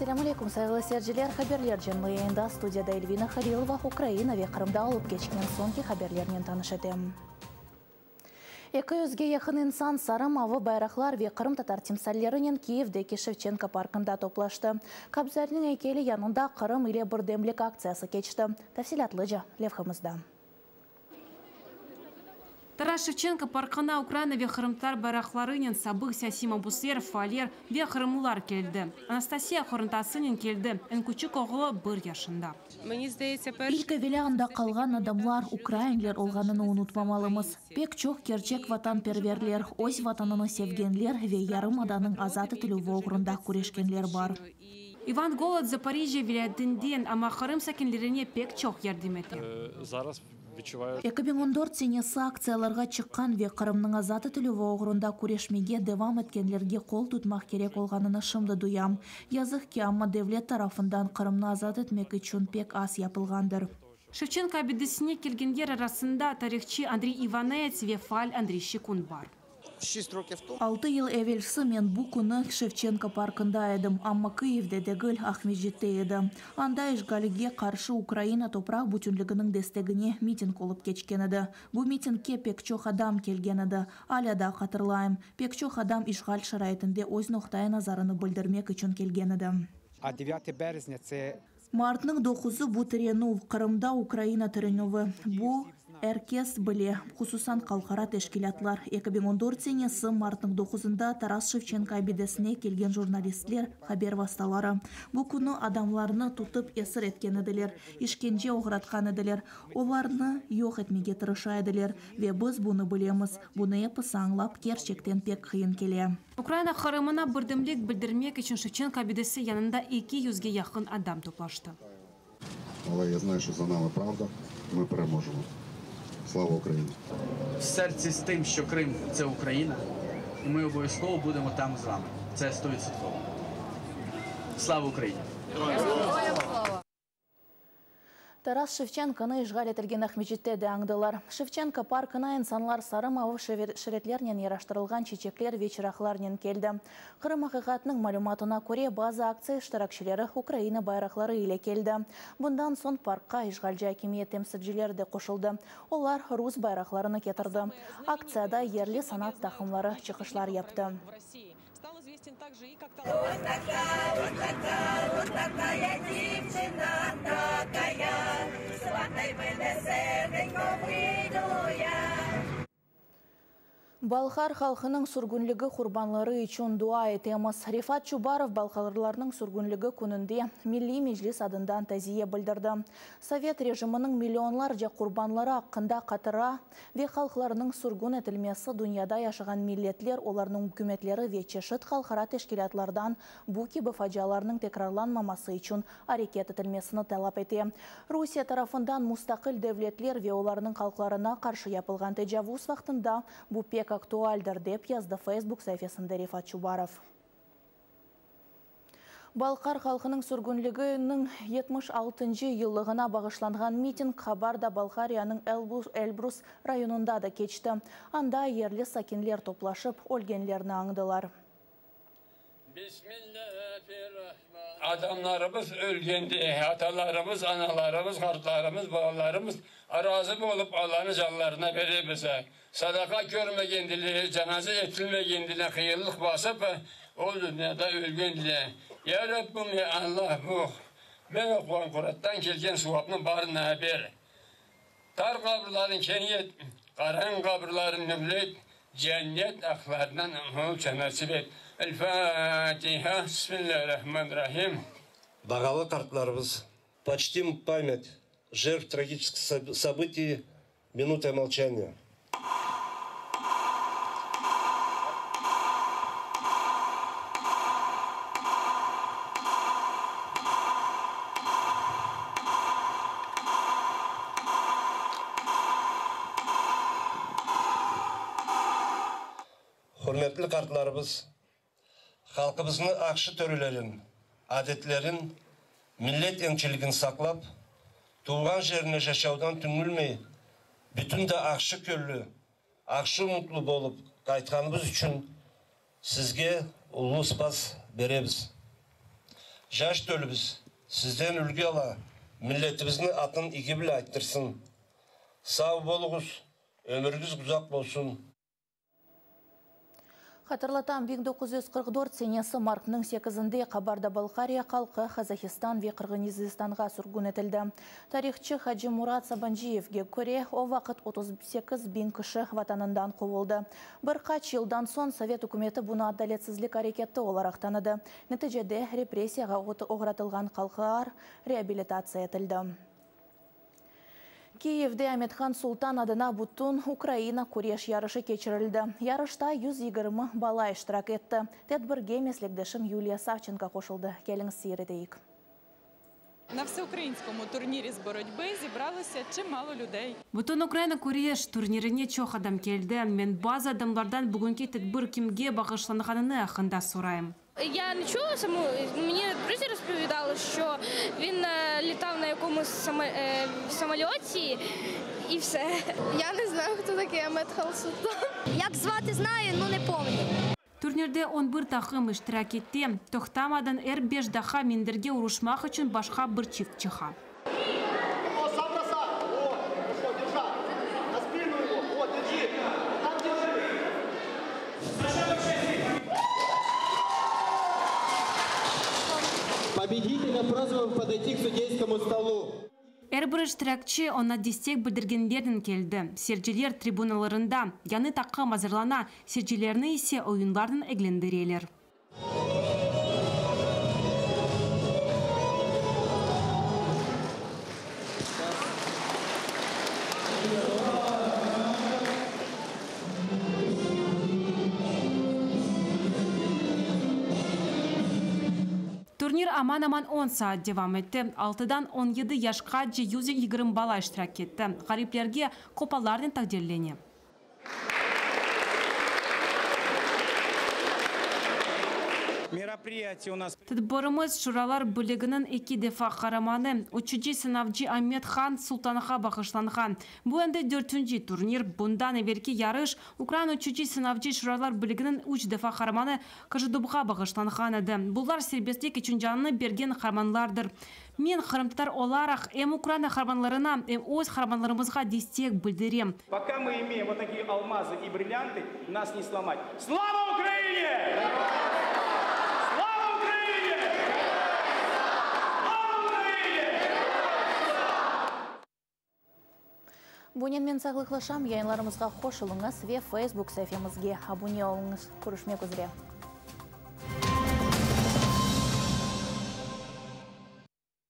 Esselâmu aleykum, sayğılı seyirciler! Haberler canlı yayında, studiyada Elvina Halilova, Ukraina ve Qırımda olıp keçken soñki haberlernen tanış etem. Eki yüzge yaqın insan sarı-mavı bayraqlar ve qırımtatar timsallerinen Kiyevdeki Şevçenko parkında toplaştı. Kobzarniñ eykeli yanında Qırım ile birdemlik aktsiyası keçti. Tafsilâtlıca levhamızda. Taras Şevçenko parkına Ukraina ve qırımtatar bayraqlarınen sabıq siyasiy mabusler, faaller ve qırımlılar keldi. Anastasiya qorantasınen keldi, eñ küçük oğlu bir yaşında. İlk evelâ anda qalğan adamlar ukrainler olğanını unutmamalımız. Pek çoq kerçek vatanperverler, öz vatanını sevgenler ve yarımadanıñ azat etilüvi oğrunda küreşkenler bar. İvan Golod Zaporijjâ vilâyetinden, amma Qırım sakinlerine pek çoq yardım ete. 2014 senesi aktsiyalarğa çıqqan ve Qırımnıñ azat etilüvi oğrunda küreşmege devam etkenlerge qol tutmaq kerek olğanını şimdi duyam. Yazıq ki, amma devlet tarafından Qırımnı azat etmek içün pek az yapılğandır. Şevçenko abidesine kelgenler arasında tarihçı Andriy İvanets ve faal Andriy Şçekun bar. Altı yıl evelsi men bu künü Şevçenko parkında edim, amma Kıyivde degil, Aqmescitte edi. Anda işğalge qarşı Ukraina topraq bütünliginiñ destegine miting olıp keçken edi. Bu mitingge pek çoq adam kelgen edi. Alâ daa hatırlayım, pek çoq adam işğal şaraitinde öz noqta-i nazarını bildirmek içün kelgen edi. Martnıñ doquzı bu tirenüv, Qırımda Ukraina tirenüvi. Bu er kes bile, hususan halqara teşkilâtlar. 2014 senesi martnıñ doquzında Taras Şevçenko abidesine kelgen jurnalistler, haber vastaları. Bu künü adamlarnı tutıp esir etken ediler, işkence oğratqan ediler, olarnı yoq etmege tırışa ediler. Ve biz bunı bilemiz, bunı episi añlap, kerçekten pek qıyın kele. Ukraina Qırımına birdemlik bildirmek içün Şevçenko abidesi yanında eki yüzge yaqın adam toplaştı. Taras Şevçenkonı işğal etilgen Aqmescitte de añdılar. Şevçenko parkına insanlar sarı-mavı şeritlernen yaraştırılğan çiçekler ve çıraqlarnen keldi. Qırım Aqiqatnıñ malümatına köre, bazı aktsiya iştirakçileri Ukraina bayraqları ile keldi. Bundan soñ parkqa işğalci akimiyet temsilcileri de qoşuldı. Olar rus bayraqlarını ketirdi. Aktsiyada yerli sanat taqımları çıqışlar yaptı. Balqar halqınıñ sürgünligi qurbanları içün dua etemiz. Refat Çubarov balqarlarnıñ sürgünligi kününde Milliy Meclis adından taziye bildirdi. Sovet rejiminiñ millionlarca qurbanları aqqında qatıra ve halqlarnıñ sürgün etilmesi dünyada yaşağan milletler, olarnıñ ükümetleri ve çeşit halqara teşkilâtlardan bu kibi facialarnıñ tekrarlanmaması içün areket etilmesini talap ete. Rusiye tarafından mustaqil devletler ve olarnıñ halqlarına qarşı yapılğan tecavuz vaqtında bu pek aktualdir, dep yazdı Facebook saifesinde Refat Çubarov. Balqar halqınıñ sürgünliginiñ yetmiş altıncı yıllığına bağışlanğan miting Kabarda-Balqariyanıñ Elbrus rayonında da keçti. Anda yerli sakinler toplaşıp, ölgenlerni añdılar. Adamlarımız ölgende, atalarımız, analarımız, qartlarımız, balalarımız razı bolıp Allanıñ canlarına bere bilse, sadaqa körmegendile, cenaze etilmegendile qıyınlıq basıp, o dünyada ölgendile, Ya Rabbim, ya Allah, bu men oquğan Qurattan kelgen suvapnıñ barına ber. Tar qabırlarını keñ et, qarañ qabırlarını nurlu et, cennet aqlarından bolca nasip et. El-Fatiha, Bismillahirrahmanirrahim. Bağalı qartlarımız. Počtim pamять žертв tragiçeskih sobıtiy minutoy molçaniya. Hürmetli qartlarımız, halqımıznıñ aqşı törelerin, adetlerin, millet emçiligin saqlap, tuvğan jerine yaşavdan tüñülmey, bütün de aqşı köllü, aqşı mutlu bolıp qaytqanımız içün sizge ulu spas beremiz. Caş tölübiz sizden ülgü ala, milletimizniñ atın iygi bile ayttırsın. Sav boluñız, ömürgiz uzaq bolsun. Hatırlatam, 1944 senesi martnıñ sekizinde Qabarda-Balqariya halqı Qazahistan ve Qırğızistanğa sürgün etildi. Tarihçı Haci Murat Sabancıyevge köre, o vaqıt 38 biñ kişi vatanından quvuldı. Bir qaç yıldan soñ sovet ükümeti bunı adaletsizlik areketi olaraq tanıdı. Neticede repressiyağa oğratılğan halqlar reabilitatsiya etildi. Kiyevde Amethan Sultan adına bütün Ukraina küreş yarışı keçirildi. Yarışta 120 bala iştirak etti. Tedbirge meslekdeşim Yuliya Savçenko qoşuldı. Keliñiz seyir eteyik. На всеукраїнському турнірі з боротьби зібралося чимало людей. Bütün Ukraina küreş turnirine çoq adam keldi. Men bazı adamlardan bugünki tedbir kimge bağışlanğanını aqqında sorayım. Я не чула саму, мені друзі розповідали, що він літав на якомусь самольоті і все. Я не знаю, хто такий Амет-Хан Султан. Як звати знаю, ну не помню. Turnirde 11 taqım iştirak etti. Toqtamadan er beş daqqa minderge uruşmaq içün başqa bir çift çıqa. О, сам бросай. О, хорошо, держа. На спину его. Вот, держи. Там держи. Победителя просьба подойти к судейскому столу. Er bir iştirakçi oña destek bildirgenlernen keldi. Seyirciler tribunalarında. Yañı taqım azırlana, seyircilerni ise oyunlarnen eglendireler. Turnir aman-aman 10 saat devam etti. 6-dan 17 yaşqace 120 bala iştirak etti. Ğaliplerge kupalarnen taqdirlene. Мероприятие у нас Tedbirimiz Şuralar Birliginiñ eki defa qaramanı, uçucı-sınavcı Amet-Han Sultanğa bağışlanğan. Bu endi dörtünci turnir. Bundan evelki yarış ukrain uçucı-sınavcı Şuralar Birliginiñ üç defa qaramanı Kojidubğa bağışlanğan edi. Bular serbestlik içün canını bergen qaramanlardır. Men qırımtatar olaraq em Ukraina qaramanlarına, em öz qaramanlarımızğa destek bildirem. Пока мы имеем вот такие алмазы и бриллианты, нас не сломать. Слава Украине! Слава Украине! Слава Украине! Bunen men sağlıqlaşam yayınlarımızğa qoşulıñız ve Facebook saifemizge abune oluñız. Körüşmek üzre.